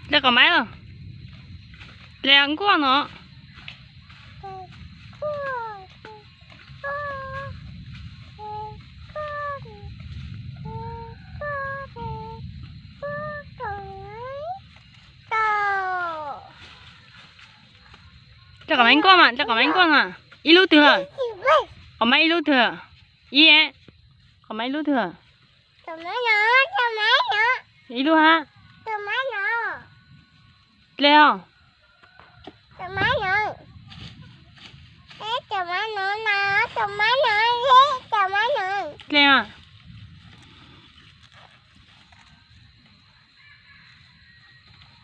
Dle qos maiv los. Dle nkuaj no. Dle qos maiv nkuaj mas, dle qos maiv nkuaj mas. Ib lub twg lawm? Qos maiv ib lub twg? Ib, qos maiv ib lub twg? Ib lub hab. Dle os. Dle os.